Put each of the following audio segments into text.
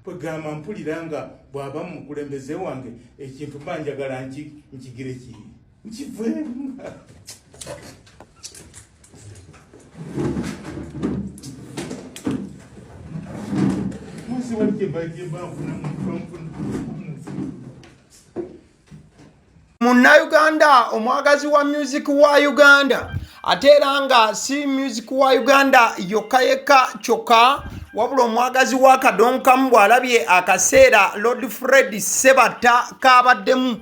Kwegamba mpulira nga bw'aba mukulembeze wange ekintu mba njagala nkigire ki nkiveemu. Munnayuganda omwagazi wa music wa Uganda, ate era nga si music wa Uganda yokka yekka kyokka, wabula omwagazi wa Kadonkamu bw'alabye akaseera Lord Fred Ssebatta k'abaddemu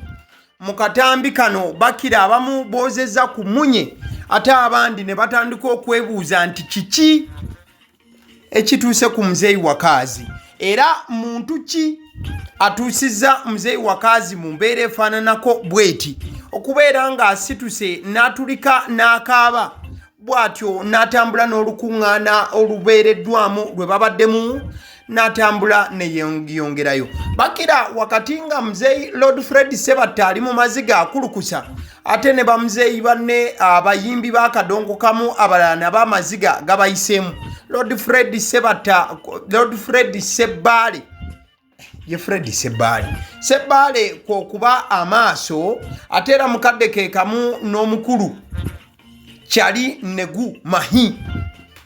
mu katambi kano, bakira abamu boozezza ku munye ate abandi ne batandika okwebuuza nti kiki ekituuse ku Muzeeyi Wakaazi, era muntu ki atuusizza Muzeeyi Wakaazi mu mbeera efaananako bweti okubeera ng'asituse n'atulika n'akaaba bw'atyo n'atambula n'olukuŋŋaana olubeereddwamu lwe babaddemu n'atambula neyongerayo. Bakira wakati nga Muzeeyi Lord Fred Ssebatta ali mu maziga akulukusa, ate ne bamuzeeyi banne abayimbi b'akadongo kamu abalala nabo amaziga gabayiseemu. Lord Fred Ssebatta, Lord Fred Ssebbaale, ye Fred Ssebbaale, Ssebbaale kwokuba amaaso, ate era mukadde ke kamu n'omukulu Kyali Negu Mahi,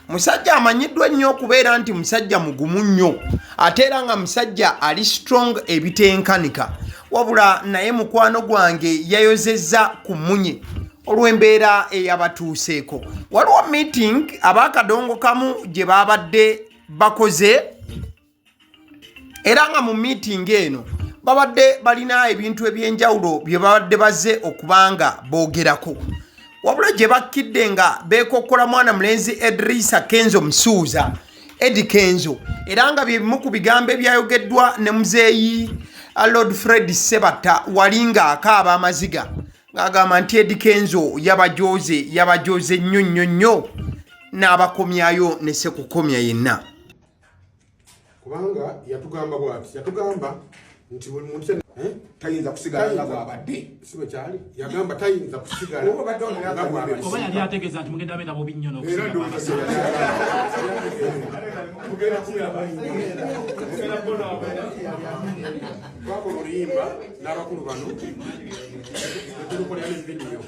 musajja amanyiddwa ennyo okubeera nti musajja mugumu nnyo ate era nga musajja ali strong ebitenkanika, wabula naye mukwano gwange yayozezza ku munye olw'embeera eyabatuuseeko. Waliwo meeting ab'akadongo kamu gye babadde bakoze, era nga mu meeting eno babadde balina ebintu eby'enjawulo bye babadde bazze okubanga boogerako, wabula gye bakkidde nga beekokkola mwana mulenzi Edrisa Kenzo Musuuza, Eddy Kenzo, era nga bye bimu ku bigambo ebyayogeddwa ne muzeeyi Lord Fred Ssebatta wali ng'akaaba amaziga ng'agamba nti Eddy Kenzo yabajooze, yabajooze nnyo nnyo nnyo n'abakomyayo ne sekukomya yenna. Kubanga yatugamba bwati, yatugamba nti buli muntu tayinza kusigala nga bwabadde. Si bwe kyali, yagamba tayinza kusigala nga bwabadde. Oba yali ategeeza nti mugenda beera bubi nnyo n'okusinga bw'abasinga. Twakola oluyimba n'abakulu bano netulukolera ne vidiyo,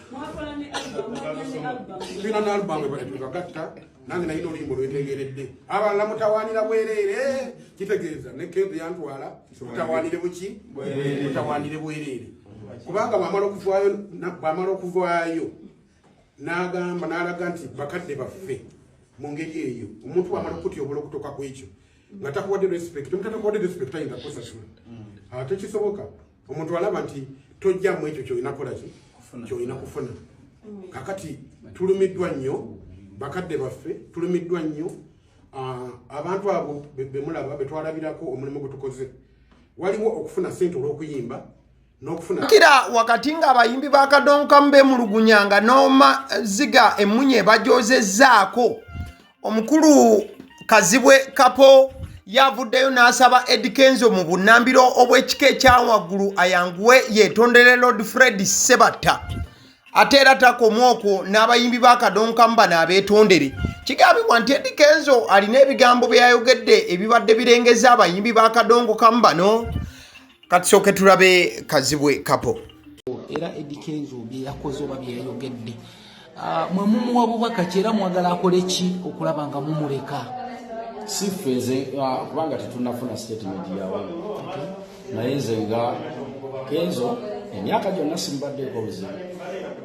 tulina n'alubamu ebagatta. Nange nalina oluyimba olwetegeredde, abalala mutawaanira bwereere. Kitegeeza ne Kenzo yantwala mutawaanire buki, mutawaanire bwereere, kubanga bwamala okuvaayo n'agamba n'alaga nti bakadde baffe mu ngeri eyo, omuntu bwamala okutyobola okutuuka ku ekyo nga takuwadde respect, omuntu atakuwadde respect tayinza kusasula. Ate kisoboka omuntu alaba nti tojjamu ekyo kyolina kukola ki kyolina kufuna. Kakati tulumiddwa nnyo bakadde baffe, tulumiddwa nnyo abantu abo bemulaba betwalabirako omulimu gwe tukoze. Waliwo okufuna sente olw'okuyimba n'okufuna Kira wakati ng'abayimbi ba Kadonkamu beemulugunya nga n'omaziga emmunye bajozezzaako, omukulu Kazibwe Kapo yavuddeyo n'asaba Eddy Kenzo mu bunnambiro obw'ekika ekya waggulu ayanguwe yeetondere Lord Fred Ssebatta, ate era takoma okwo n'abayimbi ba Kadonkamu bano abeetondere. Kigambibwa nti Eddy Kenzo alina ebigambo bye yayogedde ebibadde birengezza abayimbi ba Kadongokamu bano. Katusooke tulabe Kazibwe Kapo. Era Eddy Kenzo bye yakoze oba bye yayogedde, mwe mumuwa bubaka ki era mwagala akole ki okulaba nga mumuleka? Si ffe nze, kubanga tetunnafuna statement yawe, naye nze nga Kenzo emyaka gyonna simubaddeeko buzibu.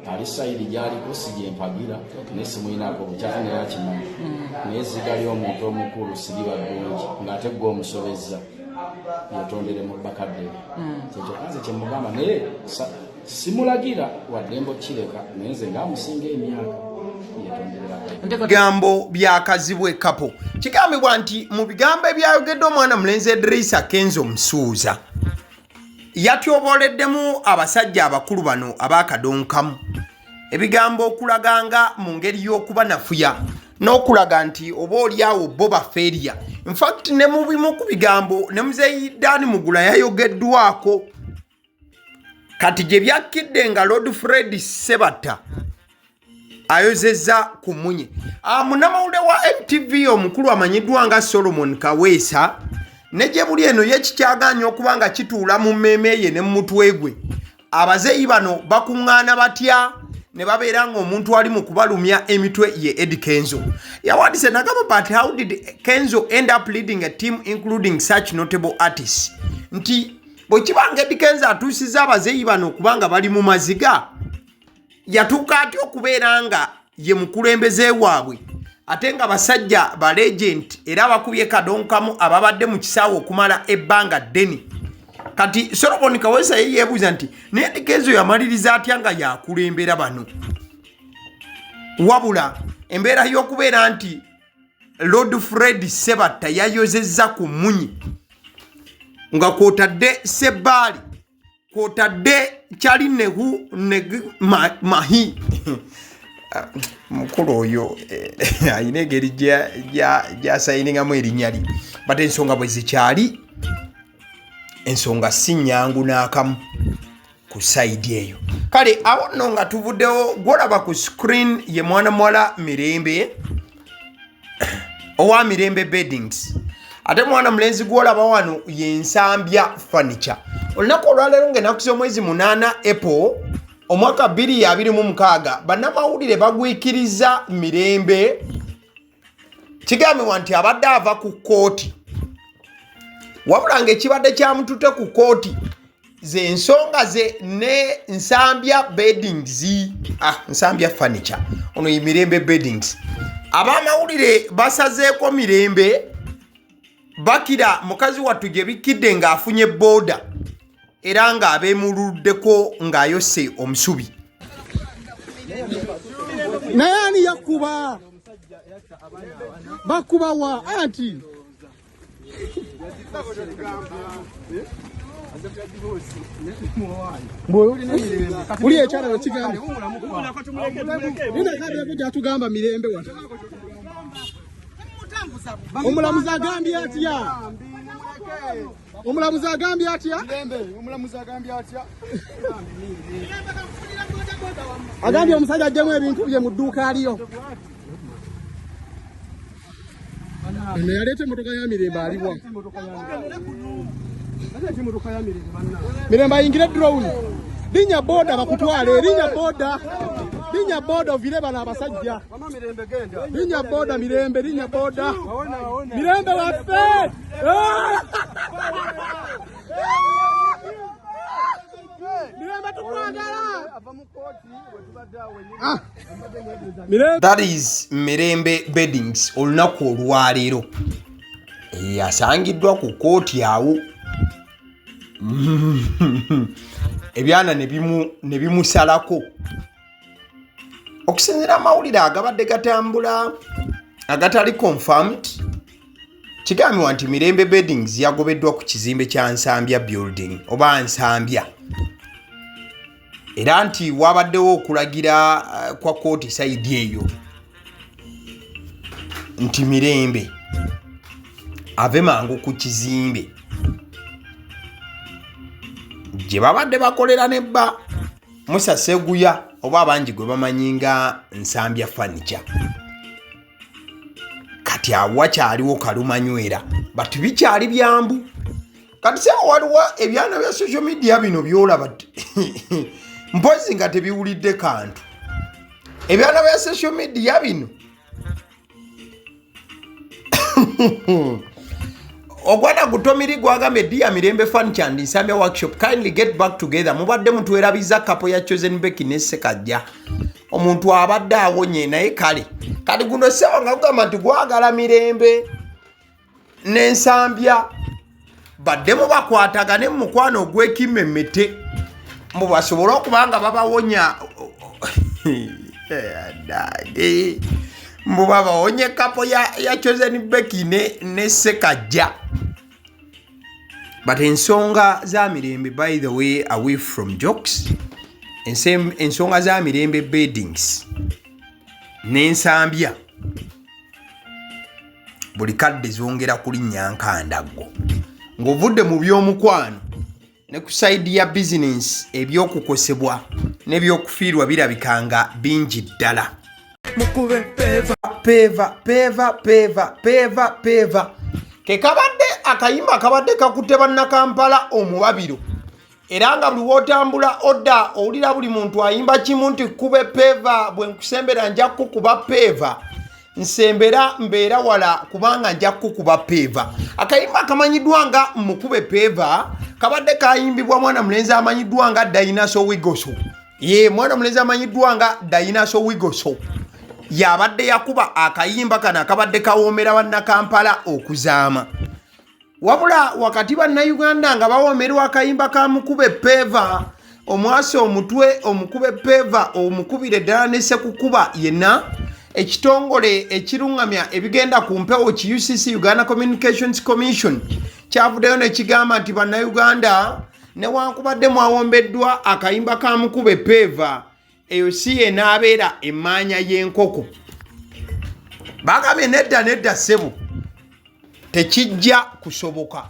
Ali side gyaliko si gyempagira, naye simuyinaako bukyate, naye akimanyi. Naye ezziga ly'omuntu omukulu siriba ddungi ng'ate gwe omusobezza. Yetondere mu bakadde be, kyekyo nze kyemugamba, naye simulagira waddembe okukireka, naye nze ngaamusinga emyaka yetondere bakadde. Bigambo bya Kazibwe Kapo. Kigambibwa nti mu bigambo ebyayogedde omwana mulenzi Edrisa Kenzo Musuuza yatyoboleddemu abasajja abakulu bano ab'akadonkamu ebigambo okulaga nga mu ngeri y'okubanafuya n'okulaga nti oba oli awo bo bafeeriya. Infact ne mu bimu ku bigambo ne muzeeyi Dan Mugula yayogeddwako. Kati gye byakkidde nga Lord Fred Ssebatta ayozezza ku munye. Munnamawulire wa NTV omukulu amanyiddwa nga Solomon Kaweesa Ne gye buli eno ye kikyagaanye okuba nga kituula mu mmeeme ye ne mu mutwe gwe. Abazeeyi bano bakuŋŋaana batya ne babeera ng'omuntu ali mu kubalumya emitwe ye Eddy Kenzo? Yawandiise nagamba, but how did Kenzo end up leading a team including such notable artists? Nti bwe kiba nga Eddy Kenzo atuusizza abazeeyi bano okuba nga bali mu maziga, yatuuka atya okubeera nga ye mukulembeze waabwe, ate nga basajja ba legend era abakubye kadonkamu ababadde mu kisaawe okumala ebbanga ddene? Kati Solomon Kawesa ye yeebuuza nti naye Eddy Kenzo yamaliriza atya nga yakulembera bano? Wabula embeera y'okubeera nti Lord Fred Sebatta yayozezza ku munyi nga kwotadde Sebbaali, kwotadde Kyali Nehu Neg Mahi, mukulu oyo alina engeri gyasayiningamu erinnya lye. But ensonga bwe zikyali, ensonga si nyangu n'akamu ku side eyo. Kale awo nno nga tuvuddewo, gwolaba ku screen ye mwana muwala Mirembe owa Mirembe Beddings, ate mwana mulenzi gwolaba wano ye Nsambya Furniture. Olunaku olwaleero ng'ennaku z'omwezi 8 April omwaka 2026, bannamawulire bagwikiriza Mirembe. Kigambibwa nti abadde ava ku kkooti, wabula ng'ekibadde kyamutute ku kkooti z'ensonga ze ne Nsambya Beddings, Nsambya Furniture. Ono ye Mirembe Beddings. Abamawulire basazeeko Mirembe, bakira mukazi wattu gye bikkidde ng'afunye booda era ng'abeemuluddeko ng'ayose omusubi. Naye ani yakuba? Bakubawa anti buli ekyala wekigamba gyatugamba Mirembe wano. Omulamuzi agambye atya? Omulamuzi agambye atya? Agambye omusajja ajjemu ebintu bye mu dduuka lyo. Eno yaleeta emotoka ya Mirembe aliwa? Mirembe ayingire drone. Linya boda bakutwale, linya boda. Linya boda ovire bano abasajja. Linya boda Mirembe, linya boda. Mirembe waffe! Mirembe tukwagala! Mirembe. That is Mirembe Beddings. Olunaku olwaleero asangiddwa ku kooti awo, ebyana ne bimusalako. Okusinziira amawulire agabadde gatambula agatali confirmed, kigambibwa nti Mirembe Beddings yagobeddwa ku kizimbe kya Nsambya Building oba Nsambya, era nti wabaddewo okulagira kwa kooti side eyo nti Mirembe ave mangu ku kizimbe gye babadde bakolera nebba Musa Seguya, oba abangi gwe bamanyi nga Nsambya Furniture. Kati awo wakyaliwo kalumanywera, but bikyali byambu. Kati sebo, waliwo ebyana bya social media bino byolaba, mpozi nga tebiwulidde kantu. Ebyana bya social media bino, ogwana gutomiri gwagambye, "Dear Mirembe Furniture and Nsambya Workshop, kindly get back together. Mubadde mutwerabiza couple ya Chosen Becky ne Sekajja. Omuntu abadde awonye." Naye kale kati guno sebo nga gugamba nti gwagala Mirembe n'Ensambya baddemu bakwatagane mu mukwano ogw'ekimemmete, mbu basobole okuba nga babawonya, mbu babawonye couple ya Chosen Becky ne Sekajja. But ensonga za Mirembe, by the way, away from jokes, ensonga za Mirembe Beddings n'Ensambya buli kadde zongera kulinnya nkandaggo. Ng'ovudde mu by'omukwano, ne ku side ya bizinensi ebyokukosebwa n'ebyokufiirwa birabika nga bingi ddala. Mukube peva peva peva peva peva peva ke kabadde. Akayimba akabadde kakutte Bannakampala omubabiro, era nga buli wotambula odda owulira buli muntu ayimba kimu nti kube peva, bwe nkusembera nja kukuba peva, nsembera mbeera wala kubanga nja kukuba peva. Akayimba akamanyiddwa nga Mukube Peva kabadde kayimbibwa mwana mulenzi amanyiddwa nga Dinosaur Wigoso. Ye mwana mulenzi amanyiddwa nga Dinosaur Wigoso yabadde yakuba akayimba kano akabadde kawoomera Bannakampala okuzaama. Wabula wakati Bannayuganda nga bawoomerwa akayimba ka Mukube Peva, omwasa omutwe omukube peva omukubire ddala ne sekukuba yenna, ekitongole ekiruŋŋamya ebigenda ku mpewo ki UCC, Uganda Communications Commission, kyavuddeyo ne kigamba nti Bannayuganda, newankubadde mwawombeddwa akayimba ka Mukube Peva, eyo si yenaabeera emaanya y'enkoko. Bagambye nedda nedda ssebo, tekijja kusoboka.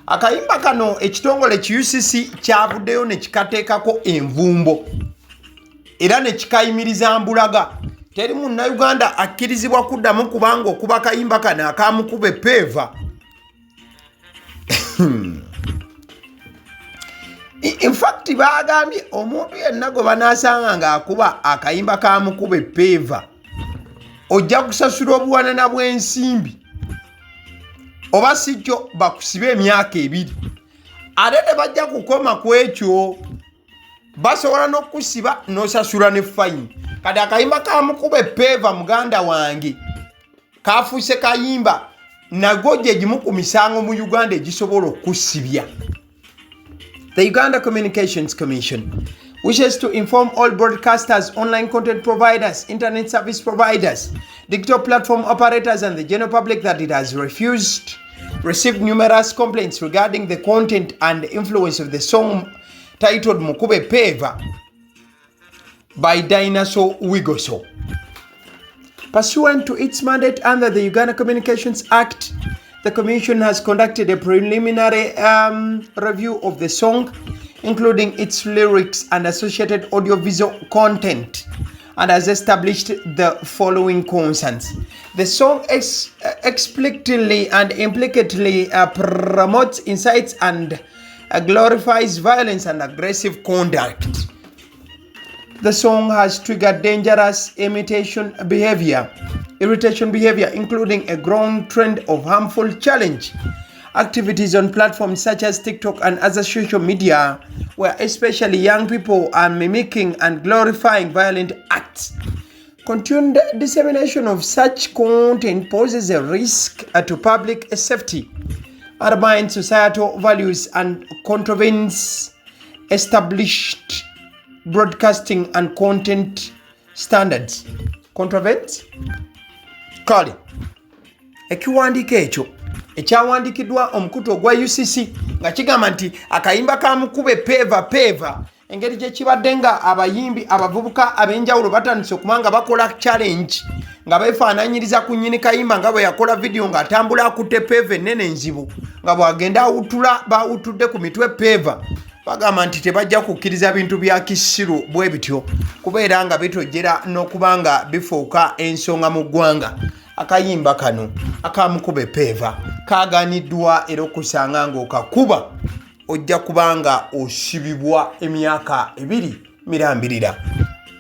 Akayimba kano ekitongole ki UCC kyavuddeyo ne kikateekako envumbo era ne kikayimiriza mbulaga. Teri Munnayuganda akkirizibwa kuddamu kubanga okuba kayimba kano akamukuba epeeva. Infact bagambye omuntu yenna gwe banaasanga ng'akuba akayimba ka Mukuba Epeeva ojja kusasula obuwanana bw'ensimbi, oba si kyo bakusibe emyaka 2. Ate tebajja kukoma ku ekyo, basobola n'okukusiba n'osasula ne fayini. Kati akayimba ka Mukuba Epeeva, muganda wange, kafuuse kayimba nagwo gye gimu ku misango mu Uganda egisobola okukusibya. The Uganda Communications Commission wishes to inform all broadcasters, online content providers, internet service providers, digital platform operators, and the general public that it has received numerous complaints regarding the content and influence of the song titled Mukube Peva by Dinosaur Wigoso. Pursuant to its mandate under the Uganda Communications Act, the Commission has conducted a preliminary review of the song, including its lyrics and associated audiovisual content, and has established the following concerns. The song explicitly and implicitly promotes, incites, and glorifies violence and aggressive conduct. The song has triggered dangerous imitation behavior, irritation behavior, including a growing trend of harmful challenge activities on platforms such as TikTok and other social media, where especially young people are mimicking and glorifying violent acts. Continued dissemination of such content poses a risk to public safety, undermines societal values, and contravenes established broadcasting and content standards. Contravenes? Kale ekiwandiiko ekyo ekyawandiikiddwa omukutu ogwa UCC nga kigamba nti akayimba ka Mukube Peva Peva, engeri gye kibadde nga abayimbi abavubuka ab'enjawulo batandise okuba nga bakola challenge nga beefaananyiriza ku nnyini kayimba, nga bwe yakola vidiyo ng'atambula akutte peva ennene enzibu, nga bw'agenda awutula bawutudde ku mitwe peva, bagamba nti tebajja kukkiriza bintu bya kisiru bwe bityo kubeera nga bitojjera n'okuba nga bifuuka ensonga mu ggwanga. Akayimba kano akamukuba epeeva kaganiddwa, era okusanga ng'okakuba ojja kubanga osibibwa emyaka 2 mirambirira.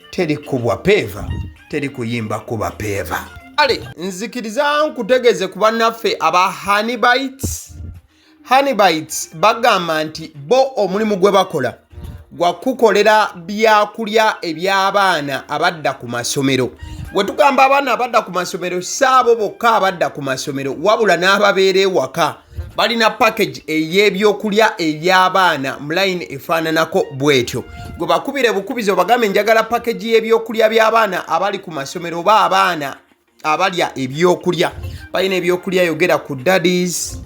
Teri kubwa peeva, teri kuyimba kuba peeva. Ale nzikiriza nkutegeeze ku bannaffe aba Honeybites. Honeybites bagamba nti bo omulimu gwe bakola gwa kukolera byakulya eby'abaana abadda ku masomero. Bwe tugamba abaana abadda ku masomero, si abo bokka abadda ku masomero, wabula n'ababeera ewaka. Balina package ey'ebyokulya eby'abaana mu line efaananako bwetyo. Gwe bakubire bukubizi obagambe, "Njagala package y'ebyokulya by'abaana abali ku masomero oba abaana abalya ebyokulya." Balina ebyokulya, yogera ku daddies,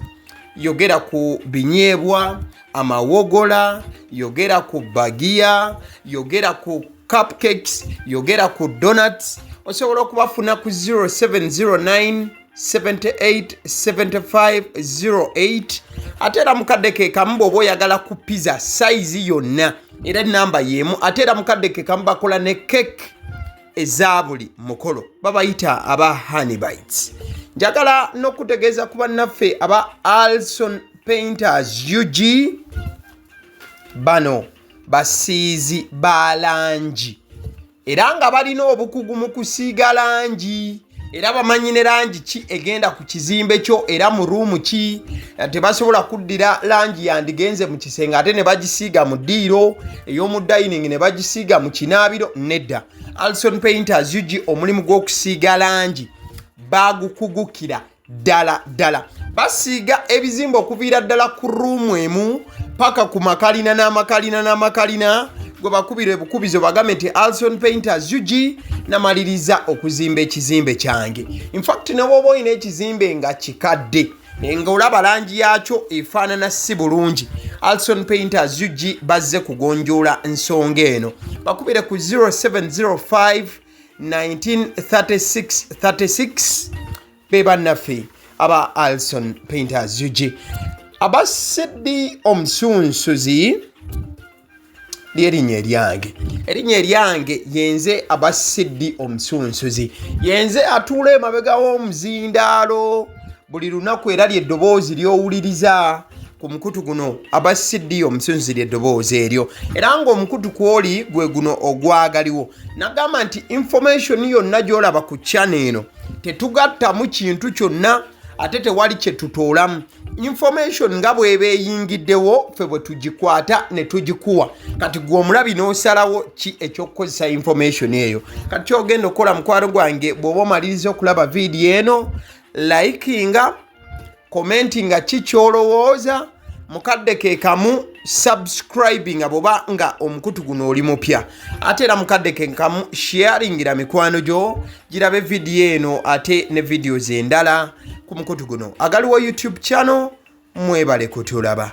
yogera ku binyeebwa, amawogola, yogera ku bagiya, yogera ku cupcakes, yogera ku donuts. Osobola okubafuna ku 0709 78 75 08. Ate era mukadde ke kamu, bw'oba oyagala ku pizza size yonna, era enamba y'emu. Ate era mukadde ke kamu bakola ne cake. eza buli mukolo babayita aba Honeybites. Njagala n'okutegeeza ku bannaffe aba Alson Painters UG, bano basiizi ba langi era nga balina obukugu mu kusiiga langi, era bamanyi ne langi ki egenda ku kizimbe kyo era mu ruumu ki. Tebasobola kuddira langi yandigenze mu kisenge ate ne bagisiiga mu ddiiro ey'omu dining ne bagisiiga mu kinaabiro. Nedda, Alson Painters UG omulimu gw'okusiiga langi bagukugukira ddala ddala. Basiiga ebizimbe okuviira ddala ku ruumu emu paka ku makalina n'amakalina n'amakalina. Gwe bakubira ebukubizo bagambe nti Alson Painters UG namaliriza okuzimba ekizimbe kyange. Infact, ne bwoba olina ekizimbe nga kikadde nga olaba langi yakyo efaanana si bulungi, Alson Painters UG bazze kugonjoola nsonga eno. Bakubire ku 0705 1936 36. Be bannaffe aba Alson Painters UG. Abasiddi omusunsuzi lyerinnya eryange, erinnya eryange yenze Abasiddi omusunsuzi, yenze atuula emabega w'omuzindaalo buli lunaku, era lyeddoboozi ly'owuliriza ku mukutu guno. Abasiddi omusunsuzi lyeddoboozi eryo, era ng'omukutu kwoli gwe guno ogwagaliwo. Nagamba nti information yonna gy'olaba ku channel eno tetugattamu kintu kyonna, ate tewali kye tutoolamu. Information nga bw'eba eyingiddewo, ffe bwe tugikwata ne tugikuwa. Kati gwe omulabi n'osalawo ki ekyokukozesa information eyo. Kati kyogenda okukola, mukwano gwange, bw'oba omaliriza okulaba vidiyo eno, likinga, commentinga ki kyolowooza, mukadde ke kamu subscribinga bwoba nga omukutu guno oli mupya, ate era mukadde ke kamu sharingira mikwano gyo girabe vidiyo eno ate ne videos endala ku mukutu guno agaliwo YouTube channel. Mwebale kutulaba.